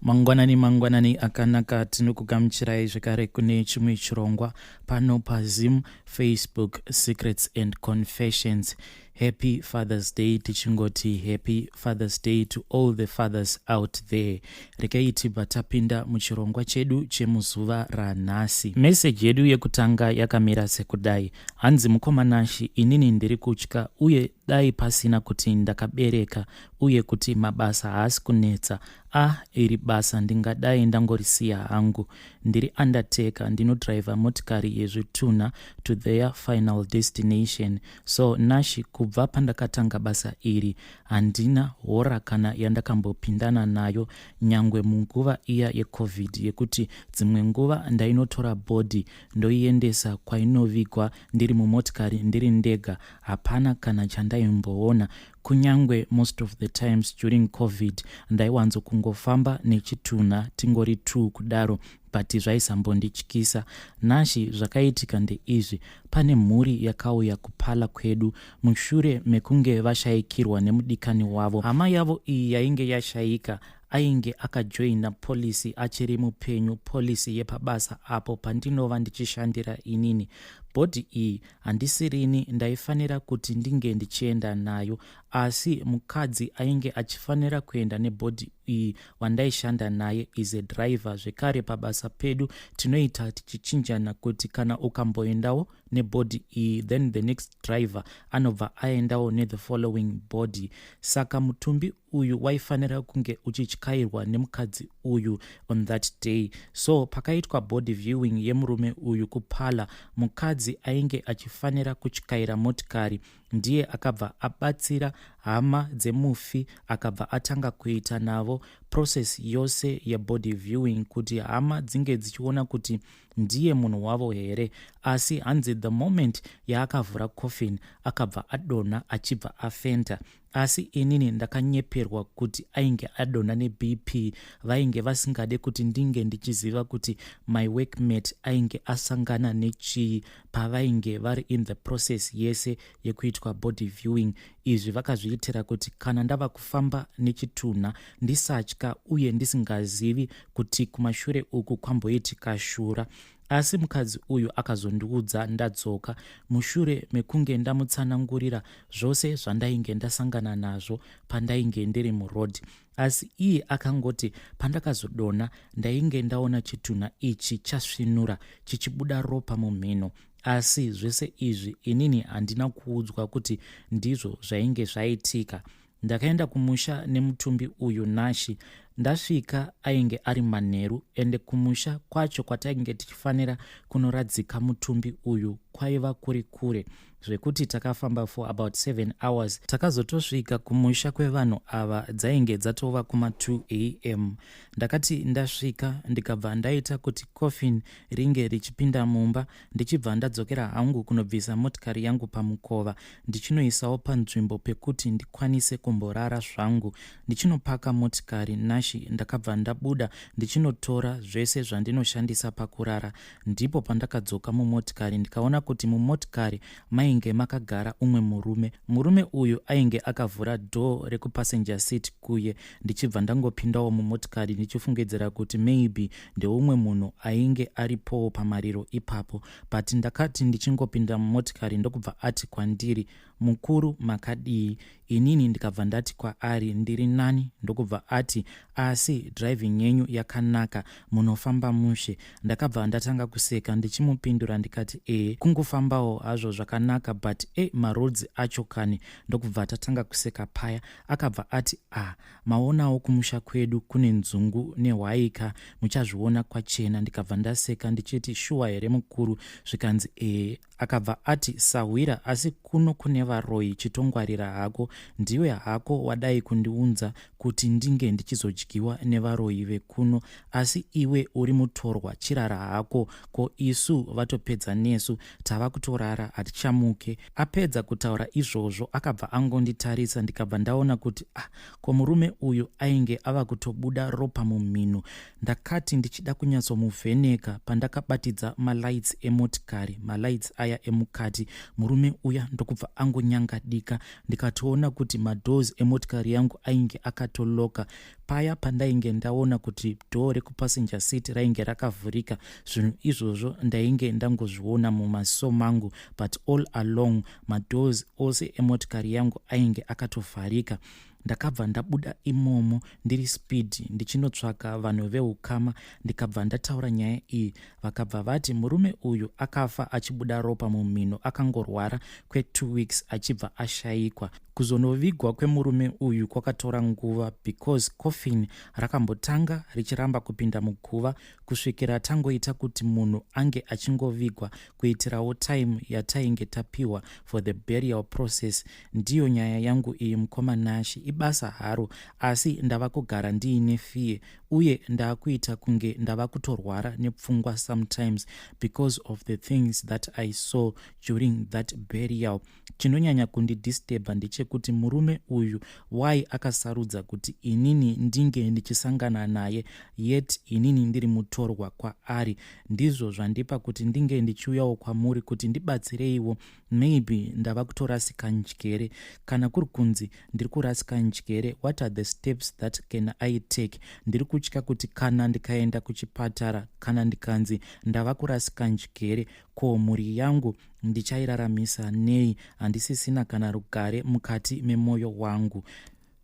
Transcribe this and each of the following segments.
Mangwanani mangwanani akanaka, tinokugamuchirai zvekare kune chimwe chirongwa pano paZim Facebook Secrets and Confessions. Happy Father's Day, tichingoti happy Father's Day to all the fathers out there. Regai tibva tapinda muchirongwa chedu chemuzuva ranhasi. Meseji yedu yekutanga yakamira sekudai: hanzi, "Mukoma Nashi, inini ndiri kutya, uye dai pasina kuti ndakabereka uye kuti mabasa haasi kunetsa, a iri basa ndingadai ndangorisiya hangu. Ndiri undertaker, ndinodhiraivha motikari yezvitunha to their final destination. So Nashi, kubva pandakatanga basa iri handina hora kana yandakambopindana nayo, nyangwe munguva iya yeCovid yekuti dzimwe nguva ndainotora body ndoiendesa kwainovigwa ndiri mumotikari ndiri ndega. Hapana kana chandaimboona. Kunyange most of the times during COVID ndaiwanzo kungofamba nechitunha tingori 2 kudaro, but zvaisambondityisa. Nashi, zvakaitika ndeizvi: pane mhuri yakauya kuparlour kwedu mushure mekunge vashayikirwa nemudikani wavo. Hama yavo iyi yainge yashayika ainge akajoina policy achiri mupenyu, policy yepabasa apo pandinova ndichishandira inini. Body iyi handisirini ndaifanira kuti ndinge ndichienda nayo, asi mukadzi ainge achifanira kuenda nebody iyi wandaishanda naye is a driver zvekare. Pabasa pedu tinoita tichichinjana kuti kana ukamboendawo nebody iyi, then the next driver anobva aendawo nethe following body. Saka mutumbi uyu waifanira kunge uchityairwa nemukadzi uyu on that day. So pakaitwa body viewing yemurume uyu kuparlour, mukadzi ainge achifanira kutyaira motikari ndiye akabva abatsira hama dzemufi, akabva atanga kuita navo process yose yebody viewing kuti hama dzinge dzichiona kuti ndiye munhu wavo here. Asi hanzi the moment yaakavhura coffin, akabva adonha achibva afenda. Asi inini ndakanyeperwa kuti ainge adonha neBP. Vainge vasingade kuti ndinge ndichiziva kuti my workmate ainge asangana nechii pavainge vari in the process yese yekuitwa body viewing. Izvi vakazviitira kuti kana ndava kufamba nechitunha ndisatya uye ndisingazivi kuti kumashure uku kwamboitika shura. Asi mukadzi uyu akazondiudza ndadzoka mushure mekunge ndamutsanangurira zvose zvandainge ndasangana nazvo pandainge ndiri murodhi. Asi iye akangoti pandakazodonha ndainge ndaona chitunha ichi chasvinura, chichibuda ropa mumhino. Asi zvese izvi inini handina kuudzwa kuti ndizvo zvainge zvaitika. Ndakaenda kumusha nemutumbi uyu Nashi. Ndasvika ainge ari manheru, ende kumusha kwacho kwatainge tichifanira kunoradzika mutumbi uyu kwaiva kuri kure zvekuti takafamba for about 7 hours. Takazotosvika kumusha kwevanhu ava dzainge dzatova kuma2 am. Ndakati ndasvika, ndikabva ndaita kuti coffin ringe richipinda mumba, ndichibva ndadzokera hangu kunobvisa motikari yangu pamukova, ndichinoisawo panzvimbo pekuti ndikwanise kumborara zvangu. Ndichinopaka motikari Nashi, ndakabva ndabuda ndichinotora zvese zvandinoshandisa pakurara. Ndipo pandakadzoka mumotikari, ndikaona kuti mumotikari mainge makagara umwe murume. Murume uyu ainge akavhura door rekupassenger seat kuye, ndichibva ndangopindawo mumotikari ndichifungidzira kuti maybe ndeumwe munhu ainge aripowo pamariro ipapo. But ndakati ndichingopinda mumotikari, ndokubva ati kwandiri, 'Mukuru, makadii?' Inini ndikabva ndati kwaari, 'Ndiri nani.' Ndokubva ati, 'Asi driving yenyu yakanaka, munofamba mushe.' Ndakabva ndatanga kuseka ndichimupindura ndikati, 'Ee, kungofambawo hazvo zvakanaka, but e maroads acho kani.' Ndokubva tatanga kuseka paya. Akabva ati, 'A ah, maonawo kumusha kwedu kune nzungu nehwaika, muchazviona kwachena.' Ndikabva ndaseka ndichiti, 'Shuwa here, mukuru?' Zvikanzi, 'Ee.' Akabva ati, 'Sahwira, asi kuno kune varoi, chitongwarira hako. Ndiwe hako wadai kundiunza kuti ndinge ndichizodyiwa nevaroi vekuno, asi iwe uri mutorwa, chirara hako. Ko isu vatopedza nesu, tava kutorara, hatichamuke.' Apedza kutaura izvozvo, akabva angonditarisa, ndikabva ndaona kuti ah, ko murume uyu ainge ava kutobuda ropa mumhino. Ndakati ndichida kunyatsomuvheneka, pandakabatidza malights emotikari, malights aya emukati, murume uya ndokubva angoita. ndakangonyangadika, ndikatoona kuti madoors emotikari yangu ainge akatoloka. Paya pandainge ndaona kuti door rekupassenger seat rainge rakavhurika, zvinhu izvozvo ndainge ndangozviona mumaziso mangu, but all along madoors ose emotikari yangu ainge akatovharika. Ndakabva ndabuda imomo ndiri speed ndichinotsvaka vanhu veukama. Ndikabva ndataura nyaya iyi, vakabva vati murume uyu akafa achibuda ropa mumhino. Akangorwara kwe2 weeks achibva ashayikwa. Kuzonovigwa kwemurume uyu kwakatora nguva because coffin rakambotanga richiramba kupinda muguva, kusvikira tangoita kuti munhu ange achingovigwa kuitirawo time yatainge tapiwa for the burial process. Ndiyo nyaya yangu iyi, mukoma Nashi. Ibasa haro, asi ndava kugara ndiine fear, uye ndaakuita kunge ndava kutorwara nepfungwa sometimes because of the things that I saw during that burial. Chinonyanya kundidisturba ndechekuti murume uyu, why akasarudza kuti inini ndinge ndichisangana naye, yet inini ndiri mutorwa kwaari? Ndizvo zvandipa kuti ndinge ndichiuyawo kwamuri kuti ndibatsireiwo. Maybe ndava kutorasika njere. Kana kuri kunzi ndiri kurasika njere, what are the steps that can I take? Ndiri kutya kuti kana ndikaenda kuchipatara, kana ndikanzi ndava kurasika njere, ko mhuri yangu ndichairaramisa nei? Handisisina kana rugare mukati memwoyo wangu.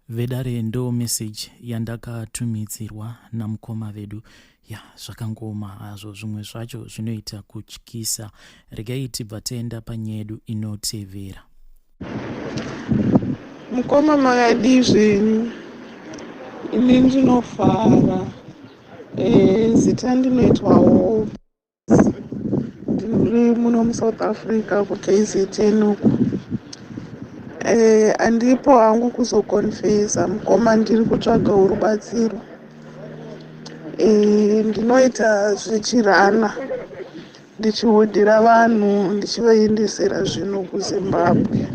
Vedare, ndo meseji yandakatumidzirwa namukoma vedu. Ya, zvakangoma hazvo, zvimwe zvacho zvinoita kutyisa. Regai tibva taenda panyaya yedu inotevera. Mukoma, makadii zvenyu? Ini ndinofara. Zita ndinoitwawo, ndiri muno muSouth Africa, kuKZN uku. Andipo hangu kuzokonfesa, mukoma, ndiri kutsvagawo rubatsiro. Ndinoita zvechirana, ndichihudhira vanhu, ndichivaendesera zvinhu kuZimbabwe.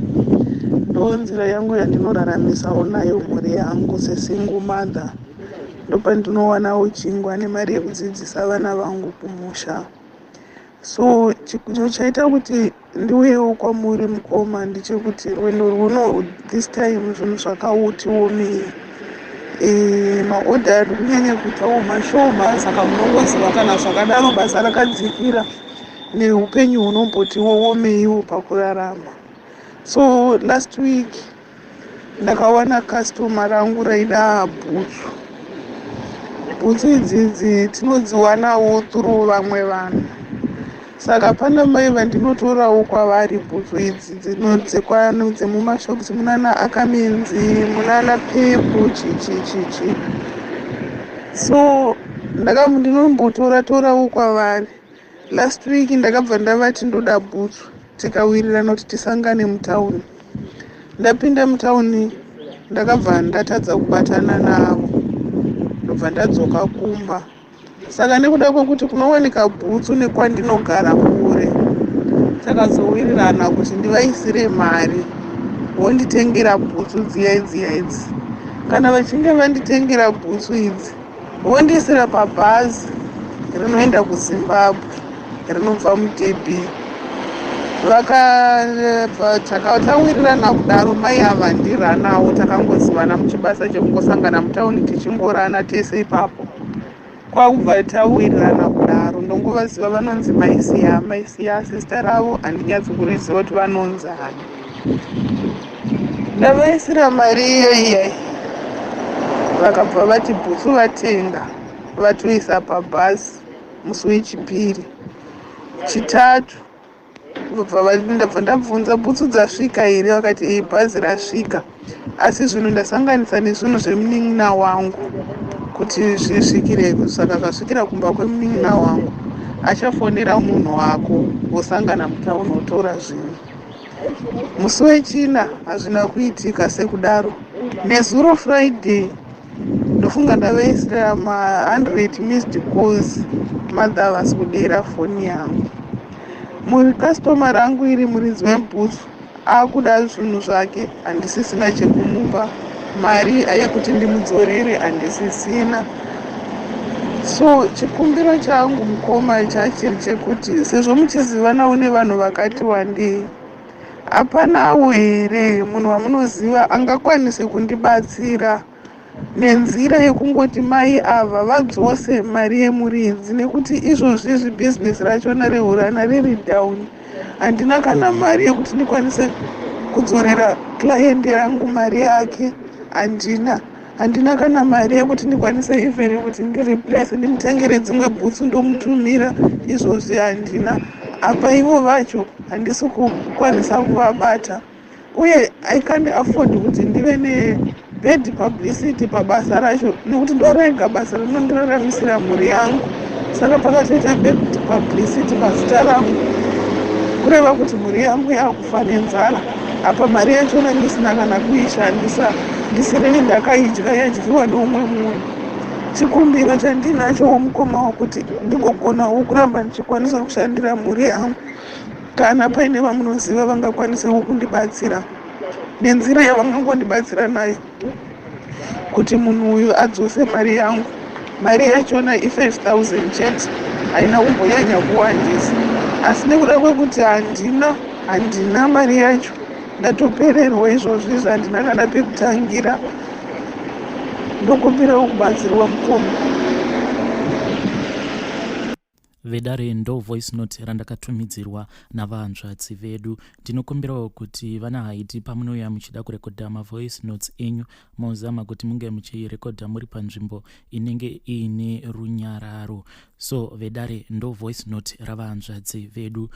Ndo nzira yangu yandinoraramisawo nayo mhuri yangu sesingle mother. Ndopandinowanawo chingwa nemari yekudzidzisa vana vangu kumusha. So chinhu chaita kuti ndiuyewo kwamuri, mukoma, ndechekuti rwendo rwuno, this time, zvinhu zvakautiomei. Maodha ari kunyanya kuitawo mashoma, saka munongoziva kana zvakadaro basa rakadzikira, neupenyu hunombotiwo omeiwo pakurarama. So last week ndakawana customer rangu raida bhutsu. Bhutsu idzidzi tinodziwanawo through vamwe vanhu, saka pana mai vandinotorawo kwavari bhutsu idzi dzemumashops, munana Ackermans, munana Pep, chichi chichi. So ndinombotora torawo kwavari. Last week ndakabva ndavati ndoda bhutsu, tikawirirana kuti tisangane mutauni. Ndapinda mutauni, ndakabva ndatadza kubatana navo, ndobva ndadzoka kumba. Saka nekuda kwekuti kunowanika bhutsu nekwandinogara kure, takazowirirana kuti ndivaisire mari, vonditengera bhutsu dziya dziya idzi. Kana vachinge vanditengera bhutsu idzi, vondiisira pabhazi rinoenda kuZimbabwe, rinobva muDurban. Takawirirana kudaro. Mai ava ndiranawo, takangozivana muchibasa chekungosangana mutauni, tichingorana tese ipapo, kwakubva tawirirana kudaro. Ndongovaziva vanonzi Maisiya. Maisiya sista ravo handinyatsi kuriziva kuti vanonzi ani. Ndavaisira mari iyo iyai, vakabva vati bhutsu vatenga, vatoisa pabhasi musi wechipiri. Chitatu ndabva ndabvunza, "Bhutsu dzasvika here?" Vakati, "Ei, bhazi rasvika, asi zvinhu ndasanganisa nezvinhu zvemunin'ina wangu kuti zvisvikire. Saka zvasvikira kumba kwemunin'ina wangu, achafonera munhu wako, vosangana mutauni, otora zvinhu." Musi wechina hazvina kuitika sekudaro. Nezuro Friday, ndofunga ndavaisira ma100 missed calls, mother havasi kudera foni yangu. Mucustomer rangu iri, muridzi webhutsu, akuda zvinhu zvake, handisisina chekumupa. Mari yekuti ndimudzorere handisisina. So chikumbiro changu, mukoma, chachiri chekuti sezvo muchizivanawo nevanhu vakati wandei, Hapanawo here munhu wamunoziva angakwanise kundibatsira nenzira yekungoti mai ava vadzose mari yemuridzi nekuti izvozvi izvi bhizinesi rachona rehurana riri down handina kana mari yekuti ndikwanise kudzorera client yangu mari yake handina handina kana mari yekuti ndikwanise even kuti ndireplace ndimutengere dzimwe bhutsu ndomutumira izvozvi handina apa ivo vacho handisi kukwanisa kuvabata uye i can't afford kuti ndive nebad publicity pabasa racho nekuti ndorega basa rinondiraramisira mhuri yangu saka pakatoita bad publicity pazita rangu kureva kuti mhuri yangu yakufa nenzara apa mari yachona ndisina kana kuishandisa ndisirini ndakaidya yadyiwa neumwe munhu chikumbiro chandinachowo mukoma wokuti ndigogonawo kuramba ndichikwanisa kushandira mhuri yangu kana paine vamunoziva vangakwanisawo kundibatsira nenzira yavangangondibatsira nayo kuti munhu uyu adzose mari yangu mari yachona i-5 000 chete haina kumbonyanya kuwandisa asi nekuda kwekuti handina handina mari yacho ndatopererwa izvozvo izvo handina kana pekutangira ndokumbirawo kubatsirwa mukoma. Vedare, ndo voice note randakatumidzirwa navahanzvadzi vedu. Ndinokumbirawo kuti vana Haiti, pamunouya muchida kurekodha mavoice notes enyu, mozama kuti munge muchirekodha muri panzvimbo inenge iine runyararo. So vedare, ndo voice note ravahanzvadzi vedu.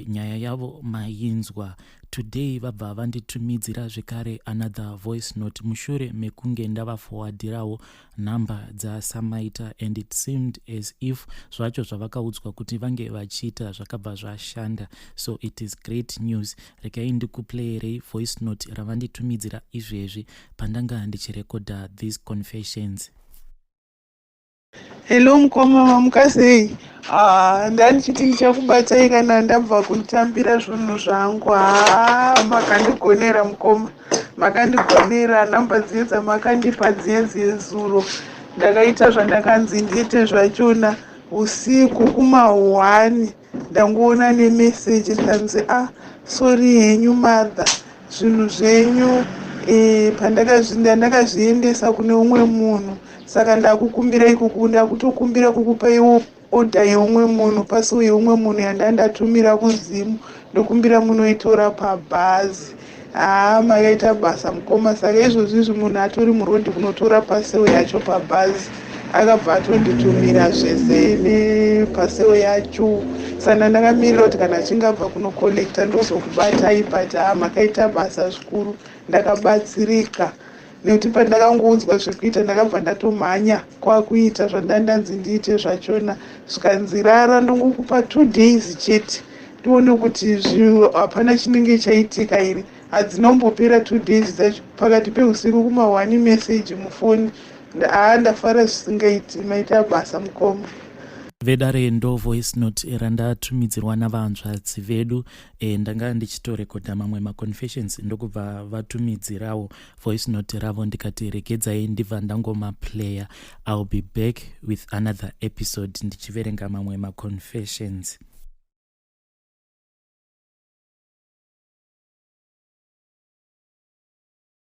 Nyaya yavo mainzwa. Today vabva vanditumidzira zvekare another voice note mushure mekunge ndavafowadhirawo nhamba dzasamaita, and it seemed as if zvacho zvavakaudzwa kuti vange vachiita zvakabva zvashanda. So it is great news. Regai ndikuplayerei voice note ravanditumidzira izvezvi pandanga ndichirekodha these confessions. Hello mukoma, mamuka sei? Ah, ndandichiti ndichakubatai kana ndabva kutambira zvinhu zvangu. Haa, makandigonera mukoma, makandigonera. Namba dziye dzamakandipa dziye dzezuro, ndakaita zvandakanzi ndiite zvachona. Usiku kuma1 ndangoona nemeseji, ndikanzi, "A ah, sorry henyu mother, zvinhu zvenyu pandakazviendesa kune umwe munhu, saka ndakukumbirai kuku ndakutokumbira kukupaiwo order yeumwe munhu, parcel yeumwe munhu yandandatumira kuZimu. Ndokumbira munoitora pabhazi." Haa, makaita basa mukoma. Saka izvozvi izvi munhu atori murodhi kunotora parcel yacho pabhazi. Akabva atonditumira zvese neparcel yacho, saka ndakamirira kuti kana achingabva kunocollecta ndozokubatai. But haa, makaita basa zvikuru, ndakabatsirika nekuti pandakangoudzwa zvekuita ndakabva ndatomhanya kwakuita zvandandanzi ndiite zvachona. Zvikanzi, "Rara, ndongokupa 2 days chete, tione kuti hapana chinenge chaitika here." Hadzinombopera 2 days dzacho, pakati peusiku kuma1 meseji mufoni. Haa, ndafara zvisingaiti, maita basa mukoma. Vedare, ndo voice note randatumidzirwa navanzvadzi vedu. Ndanga ndichitorekodha mamwe maconfessions, ndokubva vatumidzirawo voice note ravo, ndikati regedzai ndibva ndangomaplayer. I'll be back with another episode ndichiverenga mamwe maconfessions.